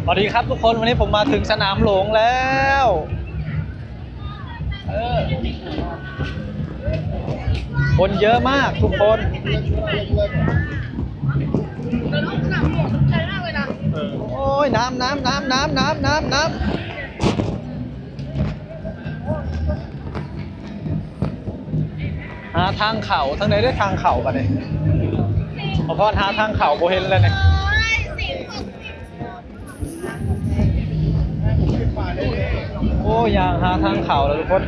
สวัสดีครับทุกคน วันนี้ผมมาถึงสนามหลวงแล้ว เออ คนเยอะมากทุกคน โอ้ย น้ำ น้ำ น้ำ หาทางเข้า ทางใดได้ทางเข้าบัดนี้ บ่พอหาทางเข้าบ่เห็นแล้วนี่ โอ้ ย่างหาทางเข้าแล้วทุกคน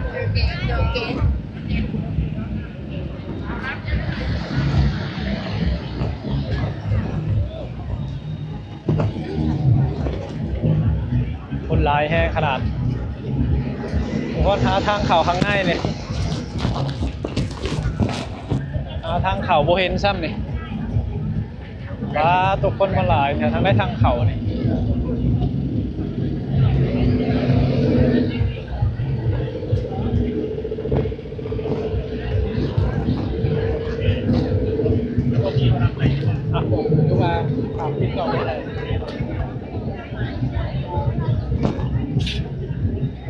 คนหลายแฮงขนาด ทุกคน หาทางเข้าข้างในนี่ หาทางเข้าบ่เห็นซ้ำนี่ ว้า ทุกคนมาหลายแท้ ทางใดทางเข้านี่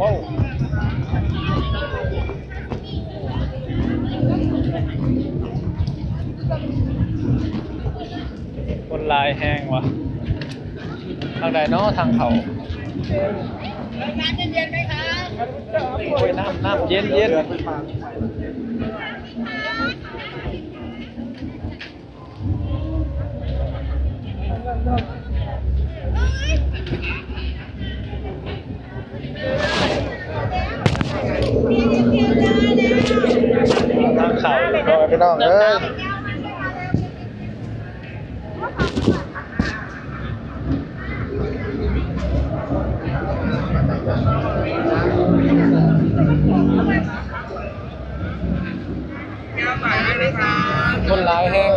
ว้าว คนหลายแฮงว่ะ ทางใดเนาะทางเข้า น้ำเย็นๆ ไหมคะ โอ้ย น้ำ น้ำเย็นๆ ทางเข้า พ่อแม่พี่น้องเอ้ย คนหลายแฮง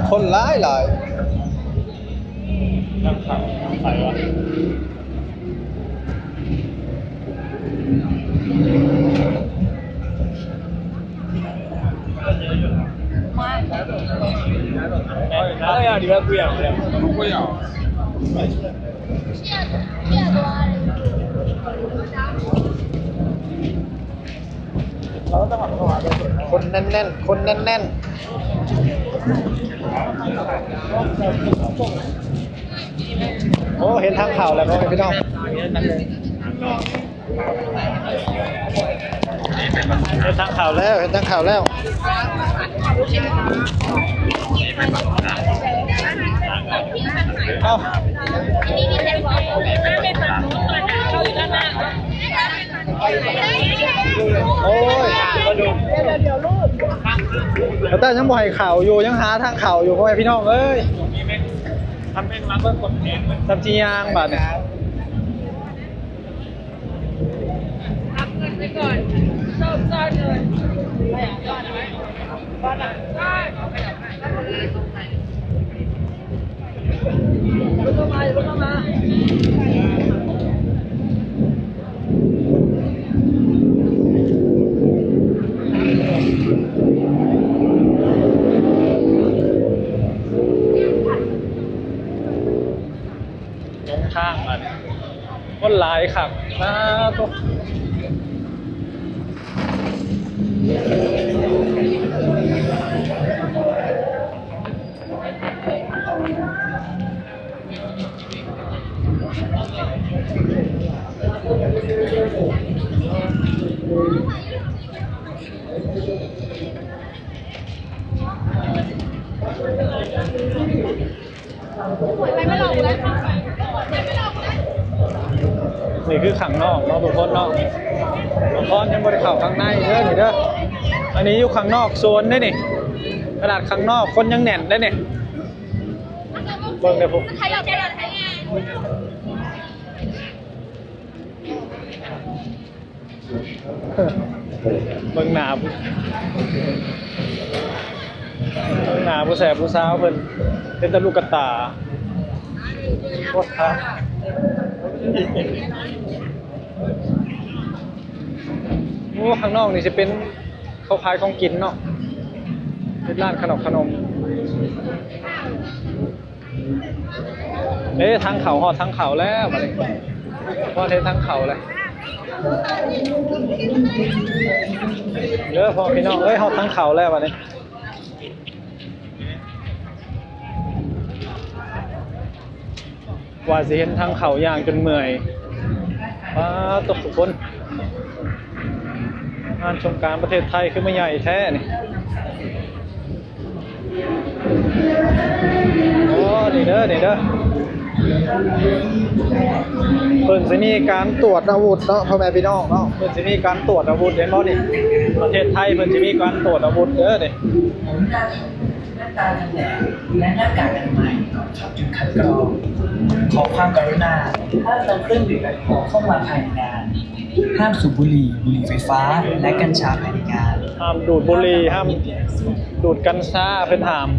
คนหลายหลาย คนแน่นๆ คนแน่นๆ โอ้ เห็นทางเข้าแล้วพ่อแม่พี่น้อง เห็นทางเข้าแล้ว เห็นทางเข้าแล้ว เอ้า โอ้ย ตาต้ายังบ่ให้เข้าอยู่ ยังหาทางเข้าอยู่ พ่อแม่พี่น้องเอ้ย ทำแม่งรับเบิ่งกดแขน ทำจียางบาดนี้ รับเงินไปก่อน ซ่อมซ่อนเงิน หลงทางบาดนี้ คนหลายคัก สาธุ ນີ້ຄືຂ້າງນອກເນາະ ທຸກຄົນເນາະ ບ່ອນຍັງບໍ່ໄດ້ເຂົ້າຂ້າງໃນເດີນີ້ເດີ ອັນນີ້ຢູ່ຂ້າງນອກສວນເດ້ນີ້ ຂະໜາດຂ້າງນອກຄົນຍັງແໜ້ນເດ້ນີ້ ເບິ່ງເດີພຸ້ນ. ຂະຫຍັບ ຂະຫຍັບ ຂະຫຍັບ. ເບິ່ງໜ້າ ເບິ່ງໜ້າຜູ້ແສບຜູ້ສາວເພິ່ນ ເປັນຕາລູກກະຕາ. ໂອ້ ທາ ໂອ້ ຂ້າງນອກນີ້ຊິເປັນ ເຂົາຂາຍຂອງກິນເນາະ ເປັນຮ້ານຂະໜົມຂະໜົມ. ເອີ ທາງເຂົ້າ ຮອດທາງເຂົ້າແລ້ວບັດນີ້ ຮອດເຮັດທາງເຂົ້າແລ້ວເດີ ພໍ່ແມ່ພີ່ນ້ອງເອີຍ ຮອດທາງເຂົ້າແລ້ວບັດນີ້. ກວ່າຊິເຫັນທາງເຂົ້າ ຍ່າງຈົນເມື່ອຍ. ປາດໂທ້ ທຸກຄົນ ງານສົງການປະເທດໄທຄືມາໃຫຍ່ແທ້ນີ້. ໂອ້ ນີ້ເດີ ນີ້ເດີ ເພິ່ນຊິມີການຕວດອາວຸດເນາະ ພໍ່ແມ່ພີ່ນ້ອງເນາະ ເພິ່ນຊິມີການຕວດອາວຸດ ເຫັນບໍ່ນີ້ ປະເທດໄທເພິ່ນຊິມີການຕວດອາວຸດເດີນີ້. หน้าตากันแดดและหน้ากากอนามัยก่อนเข้าจุดคัดกรอง ขอความกรุณาห้ามนำเครื่องดื่มแอลกอฮอล์เข้ามาภายในงาน ห้ามสูบบุหรี่ บุหรี่ไฟฟ้า และกัญชาภายในงาน ຫ້າມດູດບຸຫຼີ່ ຫ້າມດູດກັນຊາ ເພິ່ນຫ້າມ.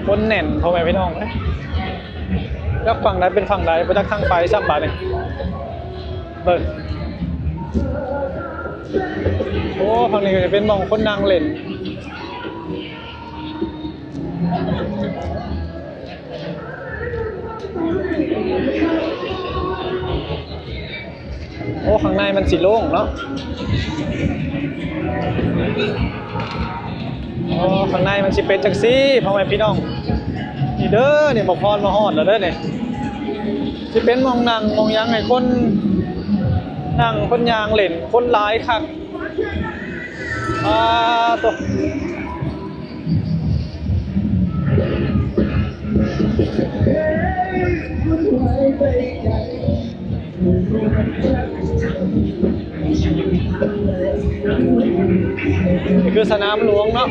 ຄົນແໜ້ນ ພໍ່ແມ່ພີ່ນ້ອງເອີຍ ຈັກຝັ່ງໃດເປັນຝັ່ງໃດ ບໍ່ຈັກທາງໄປຊ້ຳບາດນີ້. ເບິ່ງ ໂອ້ ຝັ່ງນີ້ກໍຈະເປັນໝ່ອງຄົນນັ່ງຫຼິ້ນ. ໂອ້ ຂ້າງໃນມັນຊິໂລ່ງເນາະ ໂອ້ ຂ້າງໃນມັນຊິເປັນຈັ່ງຊີ້ ພໍ່ແມ່ພີ່ນ້ອງ. ນີ້ເດີ ນີ້ ໝໍພອນມາຮອດແລ້ວເດີນີ້ ຊິເປັນໝ່ອງນັ່ງໝ່ອງຫຍັງໃຫ້ຄົນນັ່ງ ຄົນຍ່າງຫຼິ້ນ ຄົນຫຼາຍຄັກ. ອາໂຕ ນີ້ຄືສະໜາມຫຼວງເນາະ.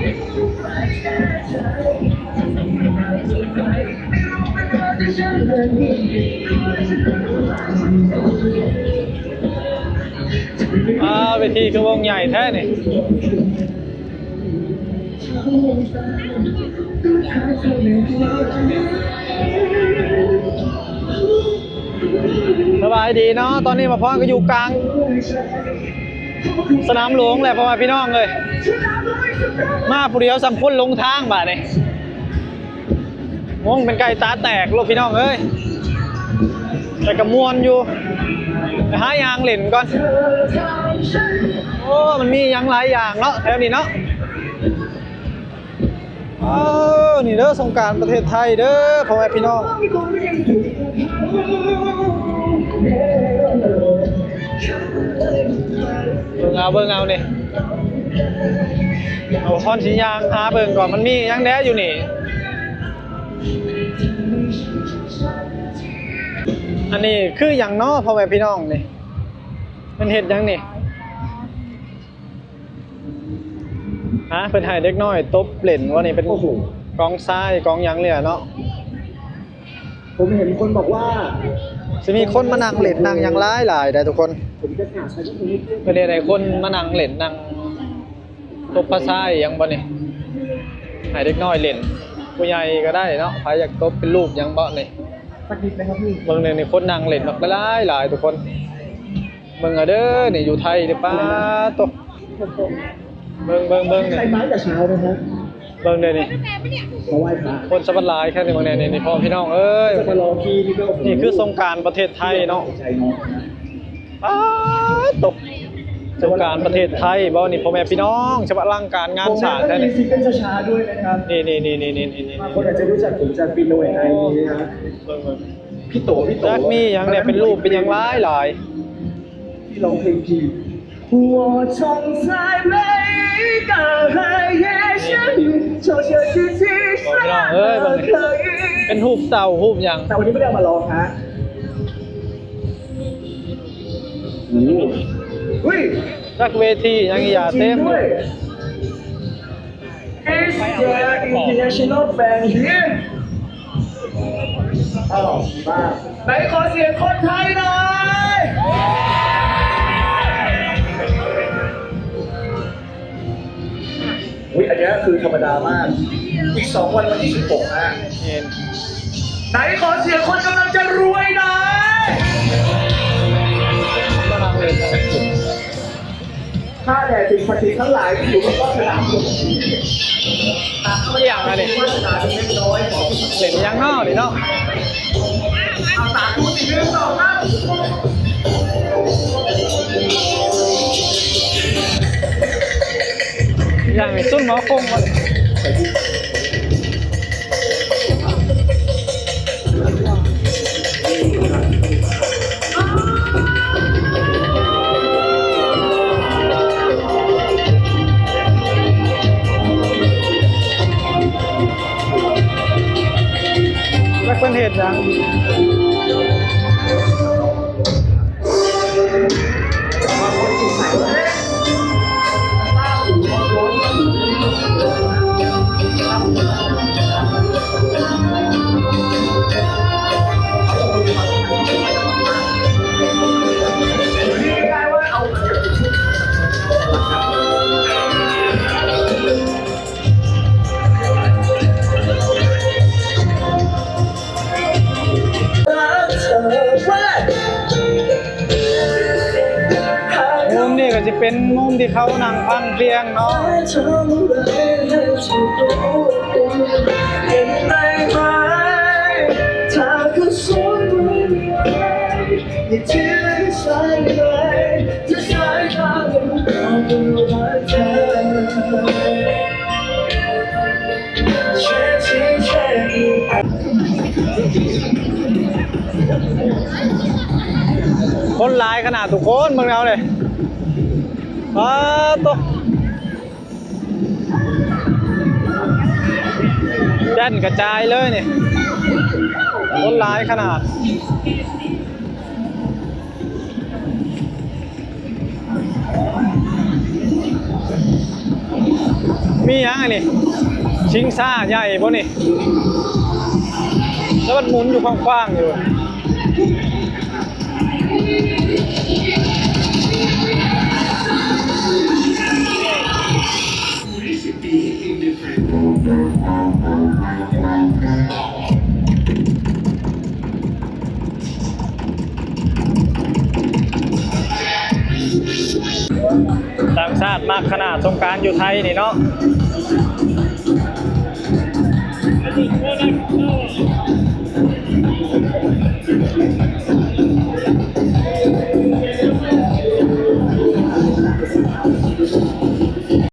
ອາ ເວທີຄືວົງໃຫຍ່ແທ້ນີ້. ສະບາຍດີເນາະ ຕອນນີ້ໝໍພອນກໍຢູ່ກາງສະໜາມຫຼວງແຫຼະ ພໍ່ແມ່ພີ່ນ້ອງເອີຍ ມາຜູ້ດຽວສ່ຳຄົນຫຼົງທາງບາດນີ້. ງົງເປັນໄກ່ຕາແຕກໂລດພີ່ນ້ອງເອີຍ ແຕ່ກໍມ່ວນຢູ່ ໄປຫາຍ່າງຫຼິ້ນກ່ອນ. ໂອ້ ມັນມີຫຍັງຫຼາຍຢ່າງເນາະ ແຖວນີ້ເນາະ. ເອີ ນີ້ເດີ ສົງການປະເທດໄທເດີ ພໍ່ແມ່ພີ່ນ້ອງ. ເບິ່ງເອົາ ເບິ່ງເອົານີ້ ເອົາຄອນຊິຍ່າງຫາເບິ່ງກ່ອນ ມັນມີຫຍັງແດ່ຢູ່ນີ້. ອັນນີ້ຄືຫຍັງເນາະ ພໍ່ແມ່ພີ່ນ້ອງນີ້ ເພິ່ນເຮັດຫຍັງນີ້? ຮະ ເພິ່ນໃຫ້ເດັກນ້ອຍຕົບເຫຼັ້ນວ່ານີ້ ເປັນ ໂອ້ໂຫ ກອງຊາຍກອງຫຍັງນີ້ແຫຼະເນາະ. ผมเห็นคนบอกว่า ຊິມີຄົນມານັ່ງເຫຼັ້ນນັ່ງຫຍັງຫຼາຍໆ ໄດ໋ທຸກຄົນ. ເພິ່ນເຮັດໃຫ້ຄົນມານັ່ງເຫຼັ້ນນັ່ງຕົບພາສາອີ່ຫຍັງບໍ່ນີ້ ໃຫ້ເດັກນ້ອຍເຫຼັ້ນ ຜູ້ໃຫຍ່ກໍໄດ້ເນາະ. ໃຜຢາກຕົບເປັນຮູບຫຍັງບໍ່ນີ້ ເບິ່ງແດ່ນີ້ ຄົນນັ່ງເຫຼັ້ນບັກຫຼາຍໆ ທຸກຄົນ. ເບິ່ງເອົາເດີນີ້ ຢູ່ໄທນີ້ ປາດໂທ້ ເບິ່ງໆໆ ນີ້ ใครมาตั้งแต่เช้านะครับ ເບິ່ງເດີນີ້ มาไหว้พระ ຄົນສະບັດຫຼາຍແທ້ນີ້ ເບິ່ງແດ່ນີ້ ພໍ່ພີ່ນ້ອງເອີຍ. จะมารอพี่นี่ก็ ໂอ้โห ນີ້ຄືສົງການປະເທດໄທເນາະ ใจเนาะ ປາດໂທ້ ສົງການປະເທດໄທບໍ່ນີ້ ພໍ່ແມ່ພີ່ນ້ອງ ສະບັດລັງການງານສາງແທ້ນີ້. วงนี้ก็มีซิงเกิลช้าๆ ด้วยนะครับ ນີ້ໆໆໆໆ บางคนอาจจะรู้จัກผมจากปีโนเอไอนี้นะ ເບິ່ງໆ พี่โต พี่โต ຈັກມີຫຍັງແດ່ เป็นรูปเป็นหยังหลายๆ ที่ร้องเพลงผิด พี่น้องเอ้ย เบิ่งนี่ เป็นรูปเต่ารูปหยัง แต่วันนี้ไม่ได้เอามาร้องฮะ โอ้โห เฮ้ย จักเวทีหยังอีหยาเต็ม จริงด้วย international fan here. ອ້າວ ມາ ໄດ້ຂໍສຽງຄົນໄທໜ້ອຍ. ອຸ້ຍ ອັນເນີ້ຍຄືທຳມະດາມາກ. ອີກສອງວັນ ວັນທີສິບຫົກ ນະ. ໄດ້ຂໍສຽງຄົນກຳລັງຈະລວຍໜ້ອຍ. ຂ້າແດ່ສິ່ງສັກສິດທັງຫຼາຍທີ່ຢູ່ຮອບສະໜາມ ອີ່ຫຍັງອັນນີ້? ເຫຼັ້ນອີ່ຫຍັງເນາະນີ້ເນາະ? ຢ່າງນີ້ ຊຸນໝໍຄົງບໍ່? ຈັກເພິ່ນເຮັດຫຍັງ? ມຸມນີ້ກໍຊິເປັນມຸມທີ່ເຂົານັ່ງຟັງພຽງເນາະ. ຄົນຫຼາຍຂະໜາດທຸກຄົນ ເບິ່ງເອົາເດ້. ປາດໂທ້ ແໜ້ນກະຈາຍເລີຍນີ້ ຄົນຫຼາຍຂະໜາດ. ມີຫຍັງອັນນີ້? ຊິງຊ້າໃຫຍ່ບໍ່ນີ້? ແລ້ວມັນໝູນຢູ່ຂວ້າງໆຢູ່. ຕ່າງຊາດມັກຂະໜາດສົງການຢູ່ໄທນີ້ເນາະ.